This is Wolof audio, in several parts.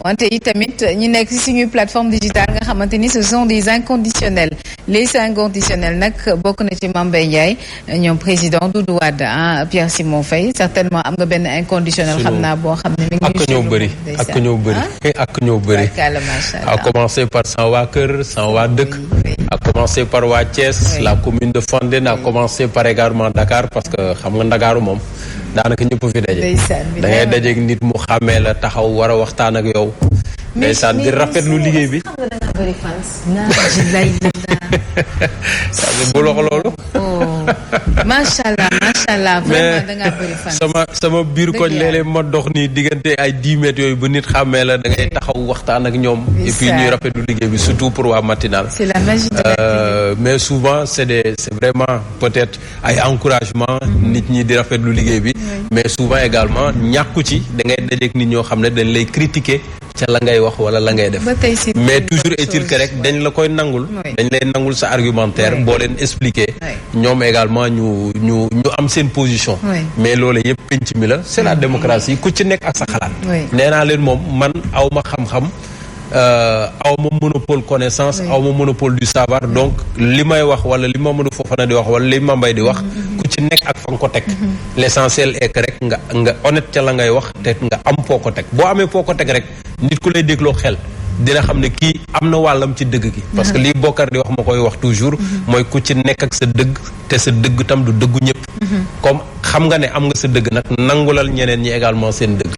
wante itamit ñi nekk ci suñuy plateforme digitale nga xamante ni ce sont des inconditionnels les inconditionnels nag bokk na ci Mame Mbaye Ndiaye ñoom président Doudou Wade Pierre Simon Faye certainement am nga benn inconditionnel xam naa boo xam ne mi ngi ak ñoo bëri ak ñoo bëri à commencer par sans waa kër sans waa dëkk à commencer par waa Thiès la commune de Fandène à commencer par également Dakar parce que xam nga Ndakaaru moom daanaka ñëpp fi daje da ngay dajeeg nit mu xàmmee la taxaw war a waxtaan ak yow ndeysaan di rafetlu liggéey bi bu loxo loolu macha allah vraiment da ngaa bëri fans sama biir koñ léeg-léeg ma dox nii diggante ay 10 mètres yooyu bu nit xàmmee la da ngay taxaw waxtaan ak ñoom et puis ñuy rafetlu liggéey bi surtout pour waa matinal c'est la magie de la télé. mais souvent c'est vraiment peut-être ay encouragement nit ñi di rafetlu liggéey bi mais souvent également ñàkku ci da ngay dajeek nit ñoo xam ne dañ lay critiquer ca la ngay wax wala la ngay def mais toujours est-il que rek dañ la koy nangul dañ lay nangul sa argumentaire boo leen expliquer ñoom également ñu am seen position mais loolu yëpp penc mi la c'est la démocratie ku ci nekk ak sa xalaat nee naa leen moom man aw ma xam-xam aw ma monopole connaissance aw ma monopole du savoir donc li may wax wala li Mamadou Fofana di wax wala li Mame Mbaye di wax ku ci nekk ak fa nga ko teg l'essentiel est que rek nga honnête ca la ngay wax te nga am foo ko teg boo amee foo ko teg rek nit ku lay dégloo xel dina xam ne kii am na wàllam ci dëgg gi parce que lii Bokar di wax ma koy wax toujours mooy ku ci nekk ak sa dëgg te sa dëgg tam du dëggu ñëpp comme xam nga ne am nga sa dëgg nag nangulal ñeneen ñi également seen dëgg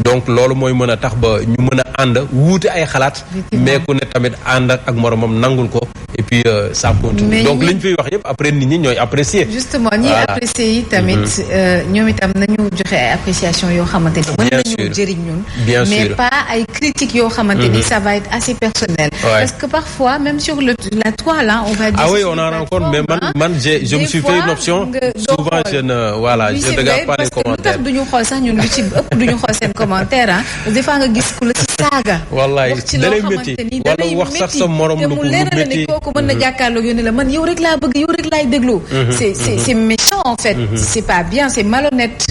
donc loolu mooy mën a tax ba ñu mën a ànd wuute ay xalaat mais ku ne tamit ànd ak moromam nangul ko et puis ça continue donc li ñu fiy wax yëpp après nit ñi ñooy apprécier justement ñi apprécier yi tamit ñoom itam nañu joxe ay appréciation yoo xamante ni mën nañu jëriñ ñun mais pas ay critiques yoo xamante ni ça va être assez personnel parce que parfois même sur la toile on va dire oui on en rencontre mais man je me suis fait une option souvent je ne je regarde pas les commentaires lu tax duñu xool sax ñun lu ci ëpp duñu xool seen commentaire des fois nga gis ku la ci saaga wallaay wax ci loo xamante ni wala wax sax sa morom lu ko métti kooku mën na jàkkaarloo yónni la man yow rek laa bëgg yow rek laay déglu c'est méchant en fait c'est pas bien c'est malhonnête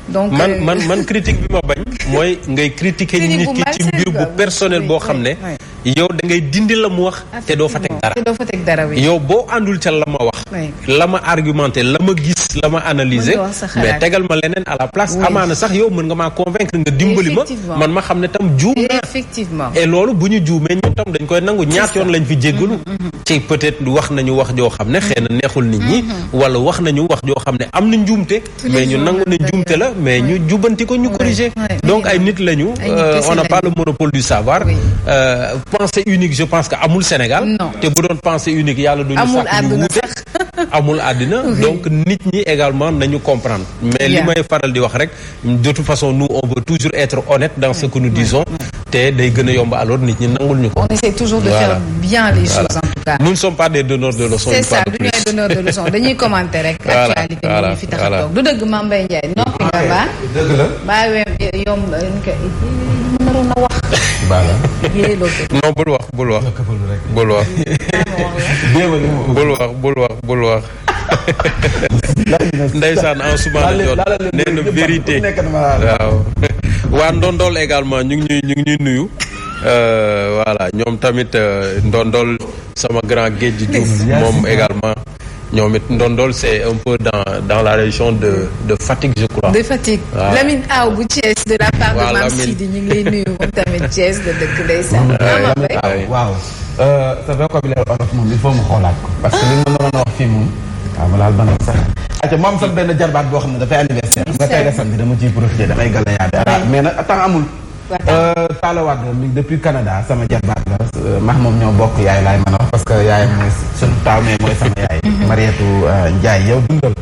donc man critique bi ma bañ mooy ngay critiquer nit ki ci mbir bu personnel boo xam ne yow da ngay dindi la mu wax te doo fa teg dara yow boo àndul ca la ma wax la ma argumenté la ma gis la ma analyser mais tegal ma leneen à la place amaana sax yow mën nga maa convaincre nga dimbali ma man ma xam ne tam juum effectivement et loolu bu ñu juumee ñun tam dañ koy nangu ñaat yoon lañ fi jéggalu ci peut-être wax nañu wax joo xam ne xëy na neexul nit ñi wala wax nañu wax joo xam ne am na njuumte mais ñu nangu ne njuumte la mais ñu jubanti ko ñu corriger donc ay nit lañu on n'a pas le monopole du savoir pensée unique je pense que amul Sénégal te bu doon pensée unique yàlla duñu sàkk ñu wuute amul àddina donc nit ñi également nañu comprendre mais li may faral di wax rek de toute façon nous on veut toujours être honnête dans ce que nous disons te day gën a yomb alors nit ñi nangul ñu ko on essaie toujours de faire bien les choses en tout cas nous ne sommes pas des donneurs de leçons c'est ça du ñu ay donneurs de leçons dañuy commenter rek actualité bi ñu fi tax a toog du dëgg Mame Mbaye Ndiaye noppi nga ba dëgg la baa weem yomb naroon na wax non bul wax bul wax ndeysaan en suma la jot nee na vérité waaw waa Ndondol également ñu ngi ñuy nuyu voilà ñoom tamit Ndondol sama grand géej ji Diouf moom également ñoom it Ndondol c'est un peu dans la région de Fatick je crois. de Fatick. waaw Lamine Aw bu Thiès de la part de Mame Sidi ñu ngi lay nuyu moom tamit Thiès de dëkk ndeysaan. waaw sa vocabulaire olof moom il faut mu xoolaat ko parce que li nga mënoon a wax fii moom waaw ma laal ba nag sax. ayca moom sax benn jarbaat boo xam ne dafay anniversaire. nga tey la samedi dama ciy profité dafay galayaade. mais nag temps amul. Talla Wade mi depuis Canada sama jarbaat la max moom ñoo bokk yaay laay mën a wax parce que yaay mooy sunu taaw mais mooy sama yaay. Marietou Ndiaye yow dundal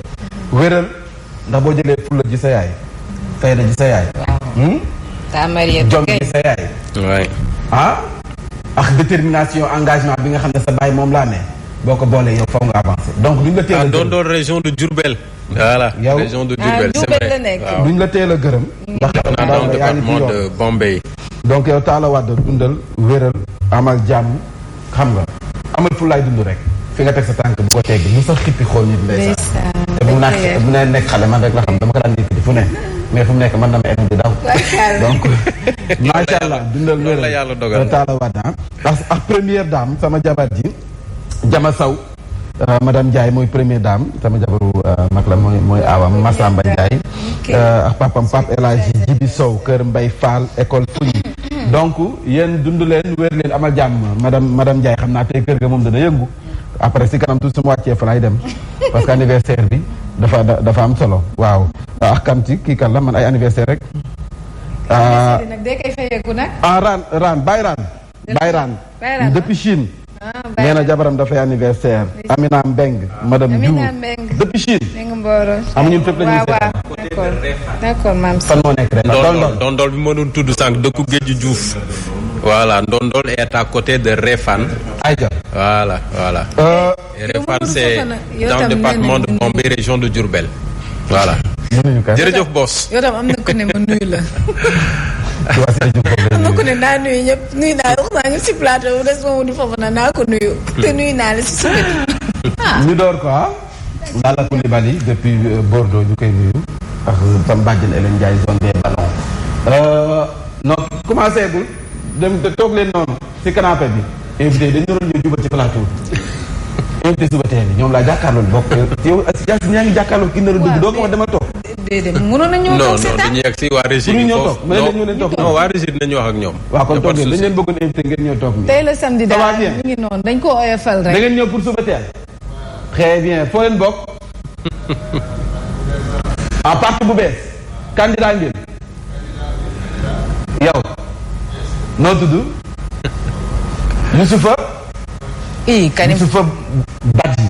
wéral ndax boo jëlee fulla ji sa yaay fayda ji sa yaay. taa Marietou jom ji sa yaay. waay ak détermination engagement bi nga xam ne sa baay moom laa ne boo ko boolee yow faw nga avancer donc duñ la teel a gërëm Ndondol région de Diourbel. voilà région de Diourbel c'est vrai duñ la teel a gërëm. ndax dans le département de Bombay. donc yow Talla Wade dundal wéral amal jàmm xam nga amal fu laay dund rek fi nga teg sa tànk bu ko tegg mu sax xippi xool nit ndeysaan te bu naa nekk xale man rek la xam dama ko daan yëkkati fu ne mais fu mu nekk man dama enu di daw. donc macha allah dundal loolu la yàlla dogal Talla Wade ak première dame sama jabar ji Jama Sow madame Ndiaye mooy première dame sama jabaru mag la mooy aawam Massamba Ndiaye ak papam Pape El Hadji Jibi Sow kër Mbay Fall école Founi donc yéen dund leen wér leen amal jàmm madame Ndiaye xam naa tey kër ga moom dana yëngu après si kanam tout sama wàccee fa laay dem parce que anniversaire bi dafa am solo waaw ak kan ci kii kan la man ay anniversaire rek nag dee koy fayeeku nag Raan Baye Raan depuis Chine nee na jabaram dafay anniversaire Amina Mbeng madame Diouf depuis Chine amuñu fépp lañuy d'accord maam fan moo nekk rek Ndondol bi ma doon tudd sànq dëkku Géeju Diouf voilà Ndondol est à côté de Réfane ayca voilà Réfane c'est dans le département de Bombay région de Diourbel voilà jërëjëf boss yow tam am na ku ne ma nuyu la am na ku ne naa nuyu ñëpp nuyu naa wax naa ñëpp si plateau bu des moomu du foofu naa ko nuyu te nuyu naa la si suba ñu door ko Lalla Coulibaly depuis Bordeaux ñu koy nuyu ak sam bàjjen Hélène Ndiaye zone des ballons non commencé gul dem toog leen noonu si canapé bi invité dañu doon ñëw jubal ci plateau invité suba teel bi ñoom laa jàkkaarloo bokk yow Asiya ñaa ngi jàkkaarloo kii nar a dugg doo ko wax dama toog déedéet mënoon na ñëw toog seetaan dañuy yegg si waa régie ñu ñëw toog non waa régie dinañu wax ak ñoom waaw kon toog leen dañ leen bëggoon invité ngeen ñëw toog tey la samedi daal ñu ngi noonu dañ ko oyofal rek da ngeen ñëw pour suba teel très bien foo leen bokk en parti bu bees candidat ngeen yow noo tudd Youssoufa Karim Youssoufa Badji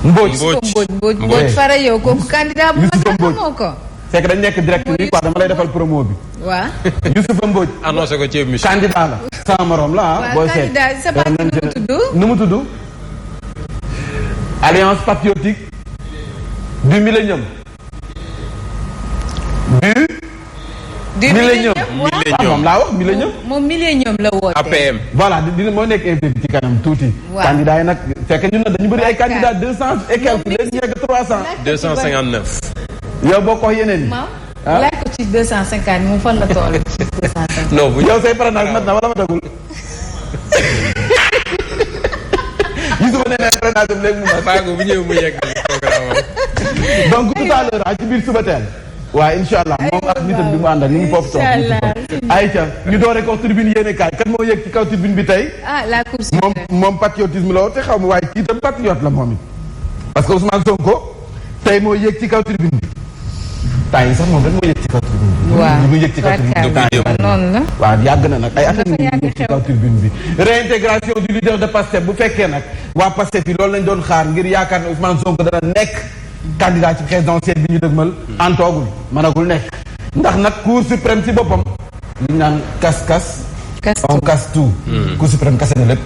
Mbodj fara yow kooku candidat bu mag la xamoo ko c'est que dañ nekk direct bi quoi dama lay defal promo bi waaw Youssoufa Mbodj annoncé ko ci émission candidat la sama morom la booy seet sa parti nu mu tudd Alliance patriotique du millénium du millénium moom laa wax millénium moom millénium la woote APM voilà dina moo nekk invité bi ci kanam tuuti candidat yi nag fekk ñun nag dañu bëri ay candidat 200 et quelques léegi ñu yegg 300 259 yow boo ko yeneen yi laaj ko ci 250 moom fan la toll ci 250 non bu yow say parrainage mat na wala ma tagul gisuma ne ne parrainage am léegi mu mat baago bu ñëw mu yegg programme donc tout à l'heure ci biir suba teel waaw incha allah moom ak nitam bi mu àndal ñu ngi foofu toog ayca ñu doore ko tribune yéene kaay kan moo yëg ci kaw tribune bi tey la course moom patriotisme la te xaw ma waaye kii itam patriote la moom it parce que Ousmane Sonko tey moo yëg ci kaw tribune bi temps yi sax moom rek moo yëg ci kaw tribune bi mu yëg ci kaw tribune bi noonu la waaw yàgg na nag ay affaire ñu yëg ci kaw tribune bi réintégration du leader de Pastef bu fekkee nag waa Pastef yi loolu lañ doon xaar ngir yaakaar ne Ousmane Sonko dana nekk candidat ci présidentielle bi ñu dëgmal antoogul mënagul nekk ndax nag cour suprême si boppam li ñu naan casse on casse tout cour suprême kase na lépp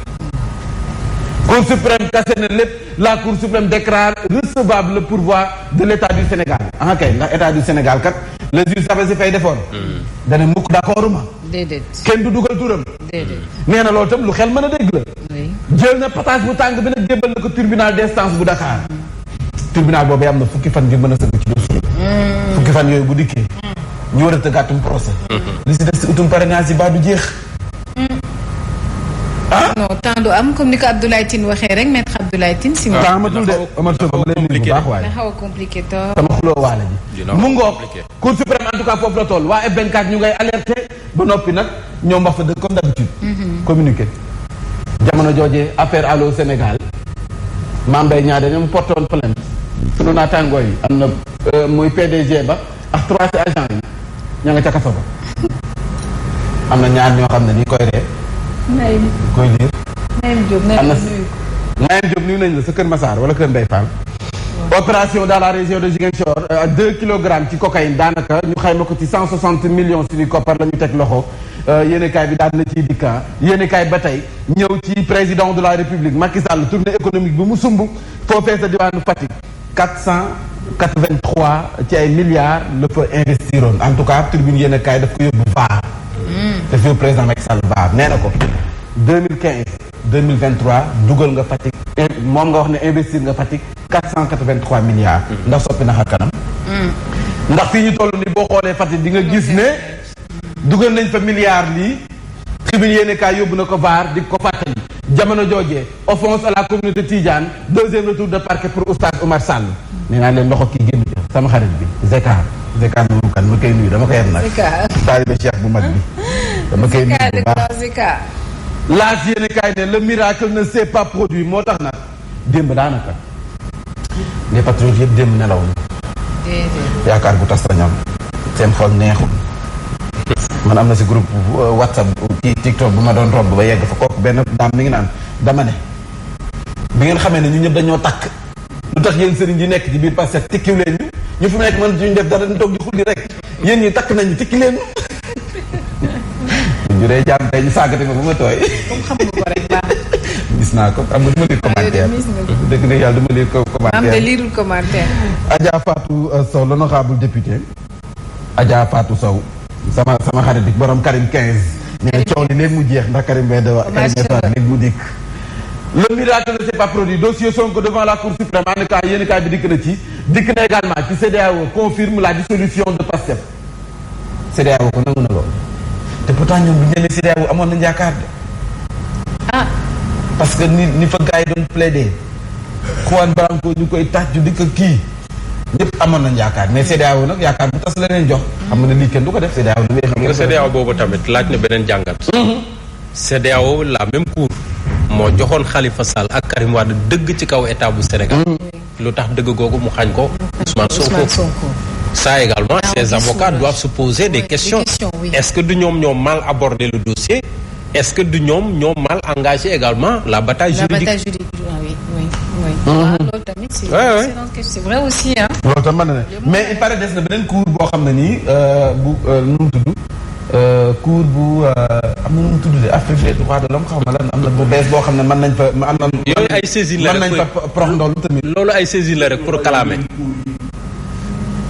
cour suprême kase na lépp la cour suprême déclare recevable le pourvoi de l' état du Sénégal kay ndax état du Sénégal kat le juge Sabassy Faye defoon dana mukk d' accord ma déedéet kenn du dugal turam nee na loolu tam lu xel mën a dégg la jël na pataas bu tàng bi nag jébbal na ko tribunal d' instance bu Dakar tribunal boobu am na fukki fan ngir mën a sëgg ci dossier fukki fan yooyu bu dikkee ñu war a tëggaatum procès li si des si utum parrainage yi baa du jeex non temps du am comme ni ko Abdoulaye Tine waxee rek maître Abdoulaye Tine si temps amatul de Omar Sow ma leen nuyu bu baax waaye xaw a compliqué trop sama xuloo waale ji mu ngoog cour suprême en tout cas foofu la toll waa F24 ñu ngay alerté ba noppi nag ñoom wax fa dëgg comme d'habitude communiqué jamono joojee affaire Allô Sénégal Mame Mbaye Niang dañoo portoon plainte sunu naataangoo yi am na muy PDG ba ak 3 agents yi ña nga ca kaso ba am na ñaar ñoo xam ne ñi koy ree koy liir am na Nayem Diop nuyu nañ la sa Kër Massar wala Kër Mbaye Fall opération dans la région de Ziguinchor 2 kilogrammes ci cocaïne daanaka ñu xayma ko ci 160 millions suñuy koppar la ñu teg loxo yéenekaay bi daal na ciy dikka yéenekaay ba tey ñëw ci président de la République Macky Sall tournée économique bi mu sumb foofee sa diwaanu Fatick 483 ci ay milliards la fa investiroon en tout cas tribune yéenekaay daf ko yóbbu vaar te fi président Macky Sall vaar nee na ko 2015 2023 dugal nga Fatick moom nga wax ne investir nga Fatick 483 milliards ndax soppi na xar kanam ndax fii ñu toll ni boo xoolee Fatick di nga gis ne dugal nañ fa milliard lii tribune yéene kaay yóbbu na ko VAR di ko fàttali jamono joojee offense à la communauté Tidiane deuxième retour de parquet pour Oustaz Oumar Sall nee naa leen loxo kii génn sama xarit bi Zeka moom kan ma koy nuyu dama koy yem nag taalibe Cheikh bu mag bi dama koy nuyu bu baax laas yéene kaay ne le miracle ne s'est pas produit moo tax nag démb daanaka les patriotes yëpp démb nelaw yaakaar bu tas la ñoom seen xol neexul man am na si groupe WhatsApp kii TikTok bu ma doon romb ba yegg fa kooku benn daam mi ngi naan dama ne bi ngeen xamee ne ñu ñëpp dañoo takk lu tax yéen sëriñ yi nekk ci biir Pastef tikkiw leen ñu fi mu nekk mën duñu def dara dañ toog di xulli rek yéen ñi takk nañu tikki leen ñu dee jàmm tey ñu sàggate ma bu ma tooy comme xam nga ko rek baax gis naa ko am nga du ma lire commentaire dëgg na yàlla du ma lire commentaire am de liirul commentaire Adja Fatou Sow l'honorable député Adja Fatou Sow sama xarit bi borom Karim 15 nee na coow li léegi mu jeex ndax Karim bay dawa léegi mu dikk le miracle ne s'est pas produit dossier Sonko devant la Cour suprême en cas yéen kaay bi dikk na également ci CEDEAO confirme la dissolution de PASTEF CEDEAO ko nangu na loolu te pourtant ñoom bu ñu demee CEDEAO amoon nañu yaakaar de parce que ni fa gars yi doon plaider Juan Branco ñu koy tàcc di ko kii ñëpp amoon nañ yaakaar mais CEDEAO nag yaakaar bu tas la leen jox xam nga ne lii kenn du ko def CEDEAO xam nga CEDEAO boobu tamit laaj na beneen jàngat CEDEAO la même cour moo joxoon Khalifa Sall ak Karim Wade dëgg ci kaw état bu Sénégal lu tax dëgg googu mu xañ ko Ousmane Sonko ça également ces avocats doivent se poser des questions est-ce que du ñoom ñoo mal abordé le dossier est-ce que du ñoom ñoo mal engagé également la bataille juridique loolu tamit c'est vrai aussi hein. loolu tam mën na ne mais il paraît des na beneen cour boo xam ne nii bu nu mu tudd cour bu am na nu mu tudd de Afrique des droits de l'homme xam nga lan am na bu bees boo xam ne mën nañ fa am na yooyu ay saisine la mën nañ fa prox ndoolu tamit loolu ay saisine la rek pour clamer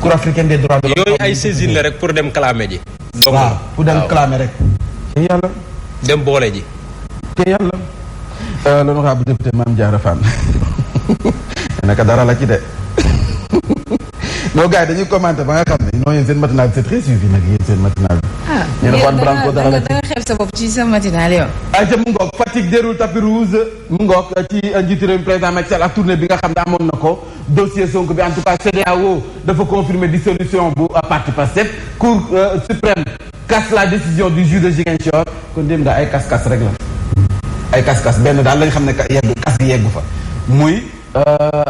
cour africaine des droits de l'homme yooyu ay saisine la rek pour dem clamer ji donc waaw pour dem clamer rek te yàlla dem boole ji te yàlla l'honorable député Mame Diarra Fam naka dara la ci de non gars yi dañuy commenté ba nga xam ne non yéen seen matinale c'est très suivi nag yéen seen matinale bi. ñu ne Juan Branco dara la ci da nga xeeb sa bopp ci sa matinale yow. ayca mu ngoog Fatick déroule tapis rouge mu ngoog ci njiitu réew mi président Macky Sall ak tournée bi nga xam ne amoon na ko dossier Sonko bi en tout cas CEDEAO dafa confirmer dissolution bu parti Pastef Cour suprême casse la décision du juge de Ziguinchor kon dem nga ay kas-kas rek la ay kas-kas benn daal lañ xam ne yeggu kas gi yeggu fa muy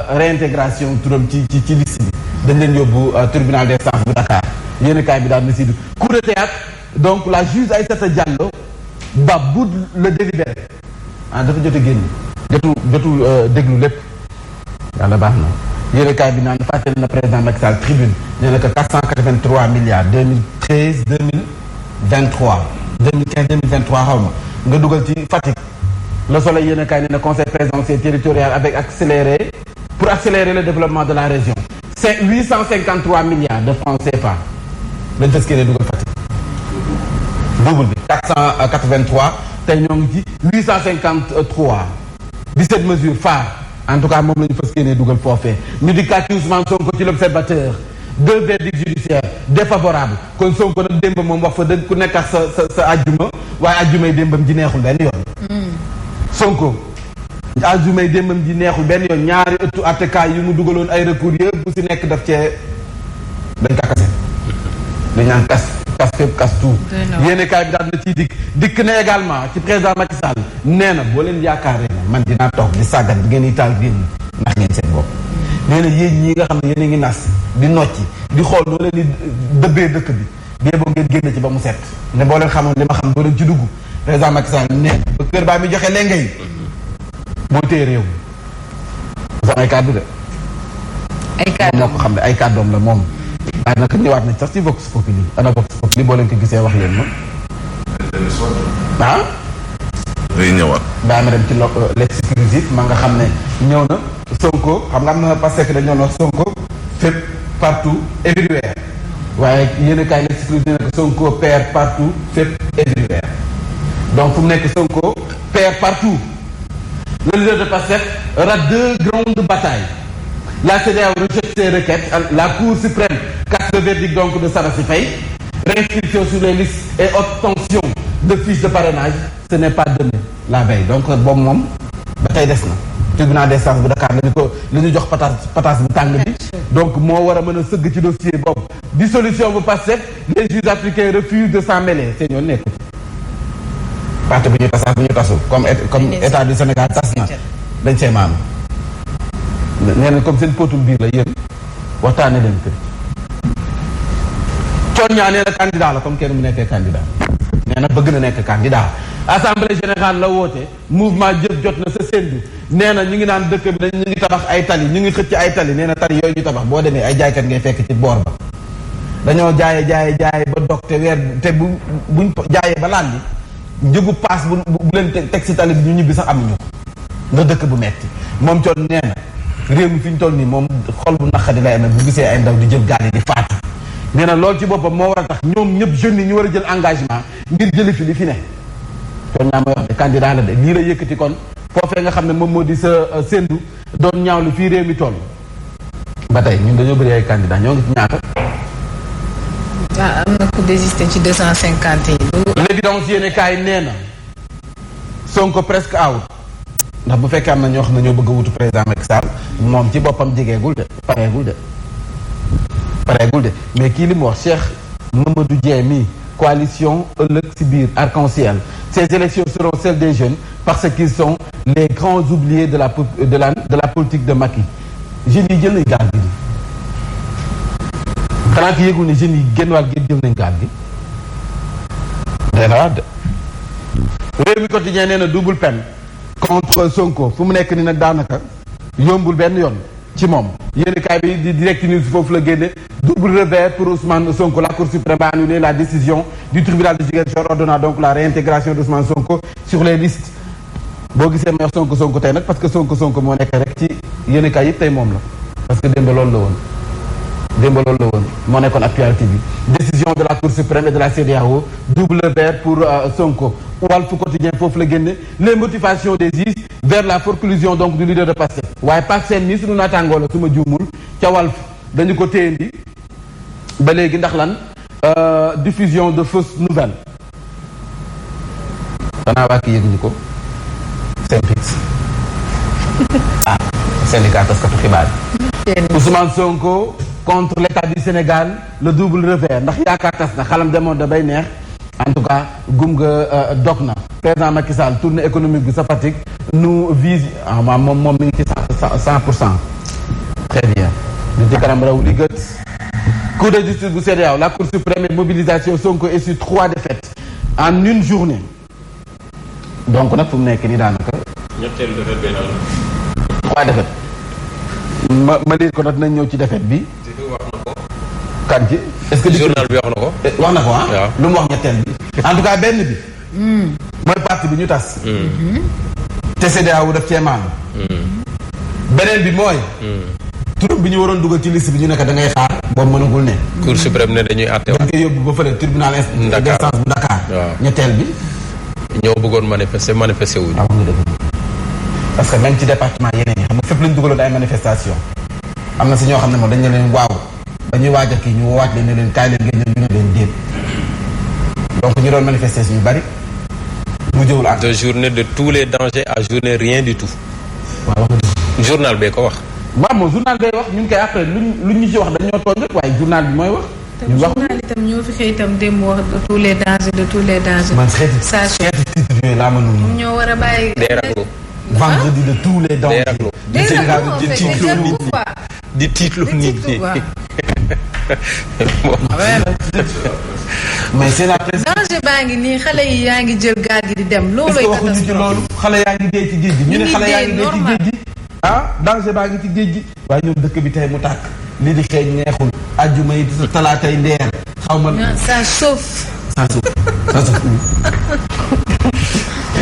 réintégration turam ci liste bi dañ leen yóbbu tribunal d'instance bu Dakar yéen kaay bi daal na si du coup de théâtre donc la juge Aïssata Diallo ba boude le délibéré dafa jot a génn jotul déglu lépp yàlla baax na yéen kaay bi naan fàttali na président Macky Sall tribune nee na que 483 milliards 2013 2023 2015 2023 xaw ma nga dugal ci Fatick Le Soleil yéen kaay nee na conseil présidentiel territorial avec pour accélérer le développement de la région c'est 853 milliards de francs CFA lañ fas yéene dugal Fatick double bi 483 tey ñoo ngi ci 853 17 mesures phares en tout cas moom la ñu fas yéene dugal foofee ñu di kàcci Ousmane Sonko ci l'Observateur 2 verdicts judiciaires défavorables kon Sonko nag démb moom wax fa dëgg ku nekk ak sa ajjuma waaye ajjumay démbam ji neexul benn yoon Sonko ajjumay démbam ji neexul benn yoon ñaari ëttu attekaay yu mu dugaloon ay recours yëpp bu si nekk daf cee dañ ka kase dañ naan kas fépp kas tout yéene kaay bi daal na ciy dikk na également ci président Macky Sall nee na boo leen yaakaaree ne man dinaa toog di sàggat di ngeen di taal génn ndax ngeen seen bopp nee na yéen ñi nga xam ne yéen a ngi nas di nocci di xool noo leen di dëbbee dëkk bi bee boo ngeen génn ci ba mu set ne boo leen xamoon li ma xam doo leen ci dugg président Macky Sall nee ba kër baa mi joxe lenge yi boo téye réew sax ay kàddu de ay kàddu moo ko xam ne ay kàddoom la moom waaye nag ñëwaat nañ sax ci Vox Populi ana Vox Populi boo leen ko gisee wax leen ma day ñëwaat baa ma dem ci l'exclusif ma nga xam ne ñëw na Sonko xam nga am na parce que dañoo wax Sonko fépp partout everywhere waaye yéen a kaay l'exclusif nekk Sonko perd partout fépp everywhere donc fu mu nekk Sonko perd partout le leader de Pastef rate 2 grandes batailles La CEDEAO rejette ces requêtes. La Cour suprême casse le verdict donc de Sabassi Faye. Réinscription sur les listes et obtention de fiches de parrainage. Ce n'est pas demain, la veille. Donc boobu moom ba tey des na. Tribunal d'instance bu Dakar la ñu jox pataas bu tàng bi. Donc moo war a mën a sëgg ci dossier boobu. Dissolution bu Pastef, les juges africains refusent de s'en mêler. C'est ñoo nekk. parti bu ñu tasaat bu ñu tasul comme état du Sénégal tas na dañ see maam. nee na comme seen potul biir la yéen waxtaane leen kër. Thione Niang nee na candidat la comme kenn mu nekkee candidat. nee na bëgg na nekk candidat. Assemblée générale la woote mouvement jëf jot na sa séntu nee na ñu ngi naan dëkk bi ñu ngi tabax ay tali ñu ngi xëcc ay tali nee na tali yooyu ñu tabax boo demee ay jaaykat ngay fekk ci boor ba. dañoo jaaye ba dog te weer te buñ jaayee ba laal li njëgu paas bu leen teg si tali bi ñu ñibbi sax amuñu ko nga dëkk bu metti moom Thione nee na réew mi fi ñu toll nii moom xol bu naqadi lay amee bu gisee ay ndaw di jël gaal yi di faatu nee na loolu ci boppam moo war a tax ñoom ñëpp jeunes yi ñu war a jël engagement ngir jëli fi li fi ne Thione Niang mooy wax de candidat la de lii la yëkkati kon foofee nga xam ne moom moo di sa séntu doon ñaawlu fii réew mi toll ba tey ñun dañoo bëri ay candidat ñoo ngi ci ñaata am na ku désisté ci 250 yi. L'évidence yéene kaay nee na Sonko presque out ndax bu fekkee am na ñoo xam ne ñoo bëgg a wutu président Macky Sall moom ci boppam jegeegul de pareegul de mais kii li mu wax Cheikh Mamadou Dieng mi coalition ëllëg si biir arc-en-ciel ces élections seront celles des jeunes parce qu'ils sont les grands oubliés de la politique de Macky jeunes yi jël nañ gaal gi xanaa ki yëgul ne jeunes yi génn wàll gi jël nañ gaal gi dana de réew mi quotidien nee na double peine contre Sonko fu mu nekk ni nag daanaka yombul benn yoon ci moom yéeni kaay bi di direct news foofu la génne double revers pour Ousmane Sonko. La Cour suprême a annulé la décision du tribunal de Ziguinchor ordonnant donc la réintégration d'Ousmane Sonko sur les listes boo gisee may wax Sonko tey nag parce que Sonko moo nekk rek ci yéeni kaay yëpp tey moom la parce que démb loolu la woon moo nekkoon actualité bi décision de la Cour suprême et de la CEDEAO double revers pour Sonko. Walf Quotidien foofu la génne les motivations des juges vers la forclusion donc du leader de Pastef waaye Pape Sène nii suñu naataangoo la su ma juumul ca Walf dañu ko téyendi ba léegi ndax lan diffusion de fausses nouvelles xanaa waa kii yëguñu ko Synpics syndicat taskatu xibaar Ousmane Sonko contre l'état du Sénégal le double revers ndax yaakaar tas na xalam demoon da bay neex en tout cas gum nga dog na président Macky Sall tournée économique bi sa Fatick nous vise moom mi ngi ci 100%. Très bien ñu ci kanam raw li gët cour de justice bu CEDEAO la Cour suprême et mobilisation Sonko est sur 3 défaites en une journée donc nag fu mu nekk nii daanaka ñetteelu défaite benn la 3 défaites ma lire ko nag dinañ ñëw ci défaite bi kan ci est-ce que journal bi wax na ko lu mu wax ñetteel bi en tout cas benn bi mooy parti bi ñu tas te CEDEAO daf cee maanu beneen bi mooy turam bi ñu waroon dugal ci liste bi ñu nekk da ngay xaar boobu mënagul ne Cour suprême ne dañuy àtte dañ koy yóbbu ba fële tribunal d'instance bu Dakar ñetteel bi ñoo bëggoon manifester wuñu nga dëgg parce que même ci département yeneen yi xam nga fépp lañ dugaloon ay manifestation am na si ñoo xam ne moom dañ ne leen waaw ba ñuy waaj a kii ñu woowaat leen ne leen kaay leen ngeen ñu ne leen déet donc ñu doon manifester ñu bari mu jëwul ak de journée de tous les dangers à journée rien du tout waaw wax nga journal bee ko wax waaw moom journal bay wax ñun koy après luñ ñu ci wax dañoo tooñ rek waaye journal bi mooy wax ñu wax journal itam ñoo fi xëy itam démb wax de tous les dangers man xeeti titre yooyu laa mënul moom ñoo war a bàyyi day raglu vendredi de tous les dangers di tiitlu nit ñi mais c'est la presse danger baa ngi nii xale yi yaa ngi jël gaal gi di dem loolooy waxuñu ci loolu xale yaa ngi dee ci géej gi ñu ne xale yaa ngi dee ci géej gi danger baa ngi ci géej gi waaye ñoom dëkk bi tey mu tàkk lii di xeeñ neexul ajjuma yi talaatay ndeer xaw ma ça chauffe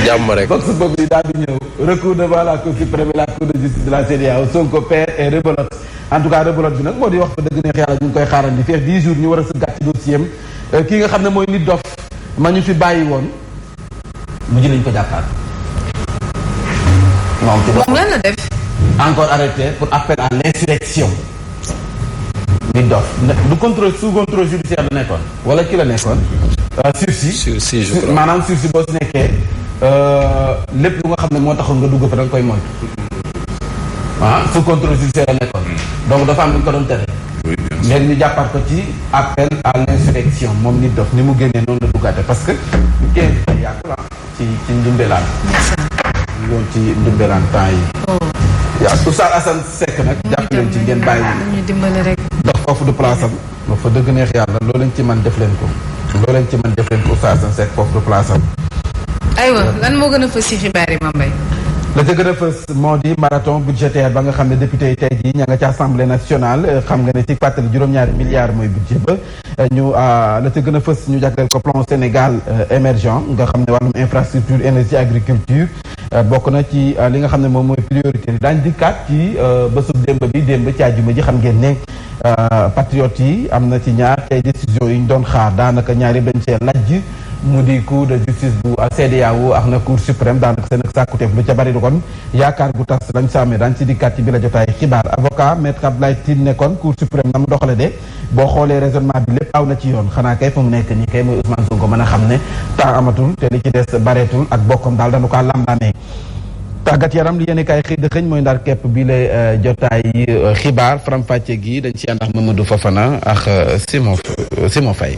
jàmm rek box boobu di daal di ñëw recours devant la Cour suprême et la Cour de justice de la CEDEAO Sonko perd et rebelote en tout cas rebelote bi nag moo di wax fa dëgg neex yàlla ñu ngi koy xaaral di feex 10 jours ñu war a sëggaat ci dossier am kii nga xam ne mooy nit dof ma ñu fi bàyyi woon mujj nañ ko jàppaat moom ci moom lan la def encore arrêté pour appel à l'insurrection. nit dof du contrôle sous contrôle judiciaire la nekkoon wala ki la nekkoon. sursis je crois maanaam sursis boo si nekkee lépp lu nga xam ne moo taxoon nga dugg fa da nga koy moytu. sous contrôle judiciaire la nekkoon. donc dafa am lu ñu ko doon tere. léegi ñu jàppaat ko ci appel à l'insurrection moom nit dof ni mu génnee noonu la duggaate parce que ñu koy yàgg la ci ndumbelaan. ñu doon ci ndumbelaan temps yi. yaa Oustaz Assane Seck nag. jàpp leen ci ngeen bàyyi. ñu dimbali rek. ndax foofu du place am. ba fa dëgg neex yàlla loo leen ci man def leen ko. loo leen ci man def leen ko Oustaz Assane Seck foofu du place am. aywa lan moo gën a fës ci xibaar yi Mame Mbaye. la ca gën a fës moo di marathon budgétaire ba nga xam ne député yi tey jii ña nga ci assemblée nationale xam nga ne ci fàttali juróom-ñaari milliards mooy budget ba ñu la ca gën a fës ñu jagleel ko plan Sénégal émergent nga xam ne wàllum infrastructure énergie agriculture bokk na ci li nga xam ne moom mooy priorité daañ dikkaat ci bésub démb ci àjjuma ji xam ngeen ne patriotes yi am na ci ñaar tey décision yi ñu doon xaar daanaka ñaari dañ see lajj mu di cour de justice bu CEDEAO ak na cour suprême daanaka seen ak sàkkuteef lu ca bari du kon yaakaar gu tas lañ sàmmee daan ci dikkaat ci bi la jotaay xibaar avocat maître Abdoulaye Tine nekkoon cour suprême na mu doxale de boo xoolee raisonnement bi lépp aw na ci yoon xanaa kay fu mu nekk nii kay mooy Ousmane Sonko mën a xam ne temps amatul te li ci des bareetul ak bokkam daal dañu kaa lambaamee tàggat yaram li yéen kay xëy dëxëñ mooy ndar képp bi la jotaay xibaar faram-fàcce gi dañ ci ànd ak Mamadou Fofana ak Simon Faye